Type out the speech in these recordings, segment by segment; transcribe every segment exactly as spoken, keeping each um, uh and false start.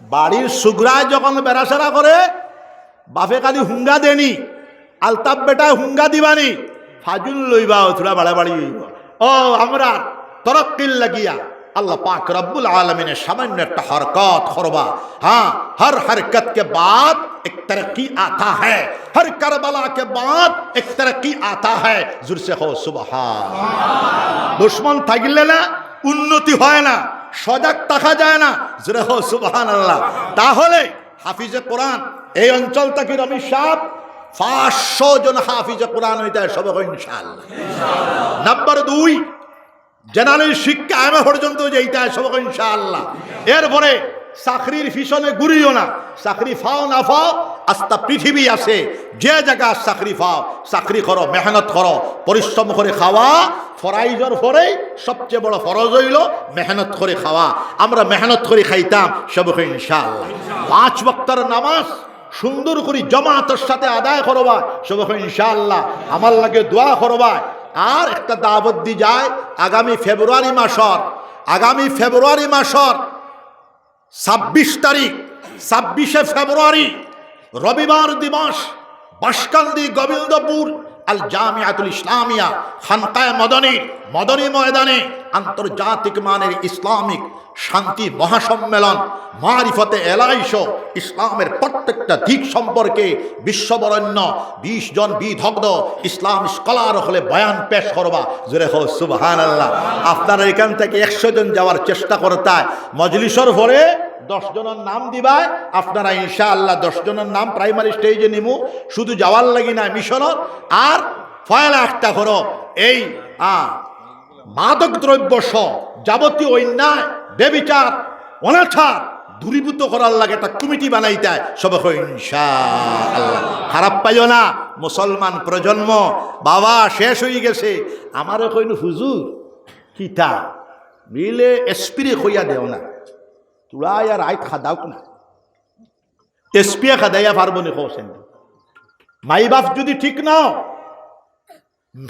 বাড়ির সুগরায় যখন বেড়াছেড়া করে, বাপে খালি হুঙ্গা দেনি, আলতাফ বেটায় হুঙ্গা দিবানি, ফাজুল লইবা, ও থুড়া বাড়াবাড়ি অইবো। ও, আমরার তরক্কির লাগিয়া আল্লাহ পাক রব্বুল আলামিনে সামান্য একটা হরকত করবা। हाँ, हर हरकत के बाद एक तरक्की आता है, हर करबला के बाद एक तरक्की आता है। জোরে কও সুবহান। দুশমন থাকলে না উন্নতি হয় না, সজাগ থাকা যায় না। জোরে কও সুবহানাল্লাহ। তাহলে হাফিজে কোরআন এই অঞ্চল থাকি রমিজ সাব পাঁচশো জন হাফিজে কোরআন অইতা, সবে কও ইনশাআল্লাহ। নাম্বার দুই, জেনারেল শিক্ষা এমএ পর্যন্ত যাইতা, সবে কও ইনশাআল্লাহ। এরপরে চাকরির পিছনে ঘুরিও না, চাকরি পাও না পাও, আস্তা পৃথিবী আছে, যে জাগা চাকরি পাও, চাকরি করো, মেহনত করো, পরিশ্রম করি খাওয়া। ফরাইজর পরেই সবচেয়ে বড় ফরজ অইলো মেহনত করি খাওয়া। আমরা মেহনত করি খাইতাম, সবে কও ইনশাআল্লাহ। পাঁচ ওয়াক্তর নামাজ সুন্দর করি জমাতর সাথে আদায় করবা, সবে কও ইনশাআল্লাহ। আমার লাগি দোয়া করবা। আর একটা দাওয়াত দি যাই, আগামী ফেব্রুয়ারি মাসর, আগামী ফেব্রুয়ারি মাসর ছাব্বিশ তারিখ, ছাব্বিশে ফেব্রুয়ারি, রবিবার দিবস, বাঁশকান্দি গোবিন্দপুর আল জামিয়াতুল ইসলামিয়া খানকায়ে মদনী, মদনী ময়দানে আন্তর্জাতিক মানের ইসলামিক শান্তি মহাসম্মেলন, মারিফতে এলাহি সহ ইসলামের প্রত্যেকটা দিক সম্পর্কে বিশ্ববরেণ্য বিশ জন বিদগ্ধ ইসলাম স্কলার অকলে বয়ান পেশ করবা। জোরে কও সুবহানাল্লাহ। আপনারা এখান থাকি একশো জন যাওয়ার চেষ্টা করতায়, মজলিসর পরে দশ জনর নাম দিবায়। আপনারা ইনশাআল্লাহ দশ জনর নাম প্রাইমারি স্টেজে নিমু, শুধু যাওয়ার লাগি না মিশনর। আর পয়লা একটা করো, এই, আ, মাদক দ্রব্য সহ যাবতীয় অন্যায়, ব্যভিচার, অনাচার দূরীভূত করার লাগি একটা কমিটি বানাইতায়, সবে কও ইনশাআল্লাহ। খারাপ পাইও না, মুসলমান প্রজন্ম, বাবা শেষ অইগেছে। আমারে কইন, "হুজুর, কিতা?" মিলে এসপিরে কইয়া দেও না, তোরা আর রাইত খাদাউক না। এসপিয়ে খাদাইয়া পারবো নি, কও চাইন? মাই বাপ যদি ঠিক নাও,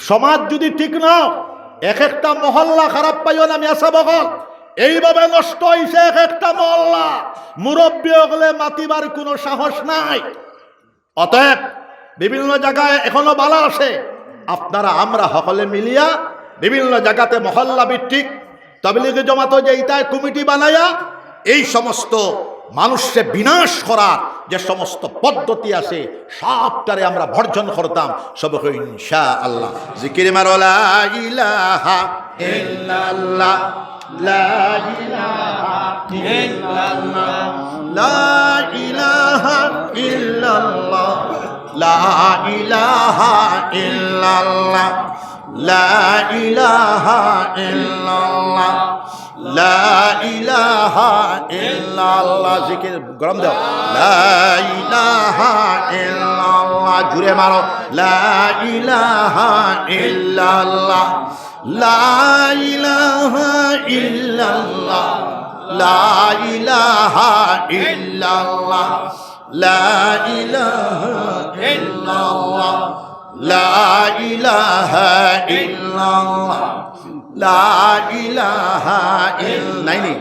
সমাজ যদি ঠিক নাও, এক একটা মহল্লা, খারাপ পাইও না মিয়া সাব অকল, এইভাবে নষ্ট অইছে এক একটা মহল্লা। মুরব্বি অকলে মাতিবার কোনো সাহস নাই। অতএব বিভিন্ন জাগায় এখনো বালা আছে, আপনারা আমরা হকলে মিলিয়া বিভিন্ন জাগাতে মহল্লা ভিত্তিক তবলিগি জমাতো যাইতায় কমিটি বানাইয়া এই সমস্ত মানুষরে বিনাশ করার যে সমস্ত পদ্ধতি আছে, সবটারে আমরা বর্জন করতাম। সবে কও ইনশাআল্লাহ। জিকির মারো, লা ইলাহা ইল্লাল্লাহ, লা ইলাহা ইল্লাল্লাহ, লা ইলাহা ইল্লাল্লাহ, লা ইলাহা ইল্লাল্লাহ, লা ইলাহা ইল্লাল্লাহ, লা ইলাহা ইল্লাল্লাহ। জিকির গরম দেও। লা ইলাহা ইল্লাল্লাহ। জুরে মারো। লা ইলাহা ইল্লাল্লাহ। লা ইলাহা ইল্লাল্লাহ। লা ইলাহা ইল্লাল্লাহ। লা ইলাহা ইল্লাল্লাহ। লা ইলাহা ইল্লাল্লাহ। লা ইলাহা ইল-, নাই নি?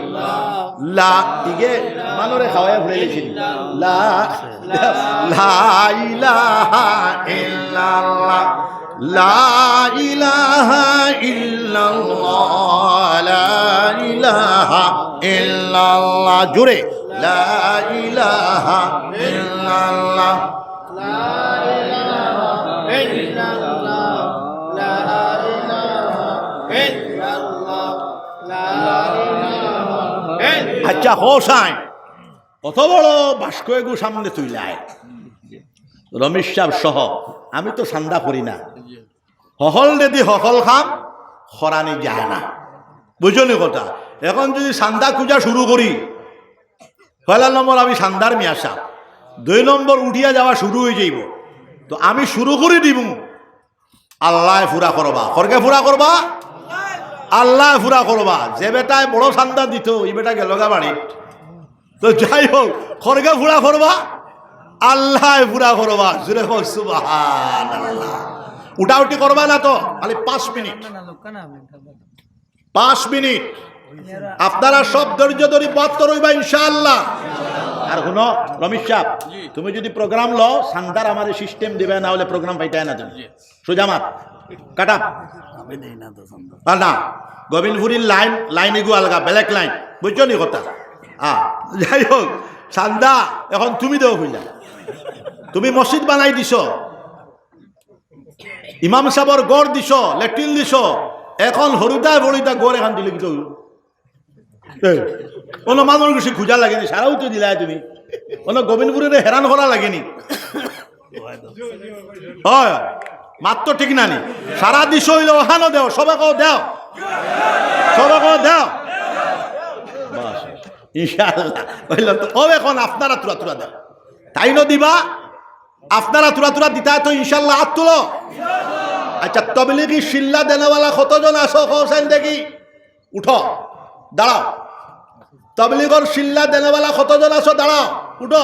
লা, ইগে মানুরে খাওয়াইয়া ভুলে গেছি। লা, লা ইলাহা ইল্লাল্লাহ। লা ইলাহা ইল্লাল্লাহ। লা ইলাহা ইল্লাল্লাহ। জুরে। লা ইলাহা ইল্লাল্লাহ। আচ্ছা, হোসাইন, অত বড় বাস্ক এগু সামনে তুইলায়, রমিজ সাব সহ, আমি তো চান্দা করি না, হকলরেদি হকল কাম করানি যায় না, বুঝছো নি কথা? এখন যদি চান্দা খুজা শুরু করি, পয়লা নম্বর আমি চান্দার মিয়া সাব, দুই নম্বর উঠিয়া যাওয়া শুরু অই যাইবো। তো আমি শুরু করি দিমু, আল্লায় পুরা করবা। খরগে পুরা করবা? আল্লায় পুরা করবা। যে বেটায় বড় চান্দা দিত, ই বেটা গেলগা বাড়িত। তো যাই হোক, খরগে পুরা করবা, আল্লায় পুরা করবা। জুরে কও সুবহানাল্লাহ। উঠাউঠি করবা না তো, খালি পাঁচ মিনিট। পাঁচ মিনিট। আপনারা সব ধৈর্য ধরি বওয়াত করইবা ইনশাআল্লাহ। হুনো, রমিজ সাব, তুমি যুদি প্রোগ্রাম লও, চান্দার আমারে সিস্টেম দিবায়, না অইলে প্রোগ্রাম পাইতায় না তুমি। সোজা মাত, কাটা। আর না, গোবিন্দপুরীর লাইন, লাইন ইগু আলগা, ব্ল্যাক লাইন, বুঝছো নি কথা? আ, যাই হোক, চান্দা অখন তুমি দেও অইলা। তুমি মসজিদ বানাই দিছো, ইমাম সাবর ঘর দিছো, লেট্রিন দিছো, অখন হরুদায় বড়িদা ঘর এখান দিলে কিতা অইলো? এই, অনো মানুষ গেছে খুজা লাগেনি, সারাও তো দিলায় তুমি। অনো গোবিন্দপুরীরে হেরান করা লাগেনি। অয়, মাত তো ঠিক না নি? সারা দিছো অইলে অখানো দেও, সবে কও দেও, সবে কও দেও। বাস, ইনশাআল্লাহ। অইলো তো, অউ অখন আপনারা থুড়া থুড়া দেও। তাইনও দিবা, আপনারা থুড়া থুড়া দিতায় তো ইনশাআল্লাহ আত তুলো। আচ্ছা, তবলিগি চিল্লা দেনেওয়ালা কতজন আছো, কও চাইন দেখি? উঠো, দাঁড়াও। তবলিগর চিল্লা দেনেওয়ালা কতজন আছো, দাঁড়াও, উঠো।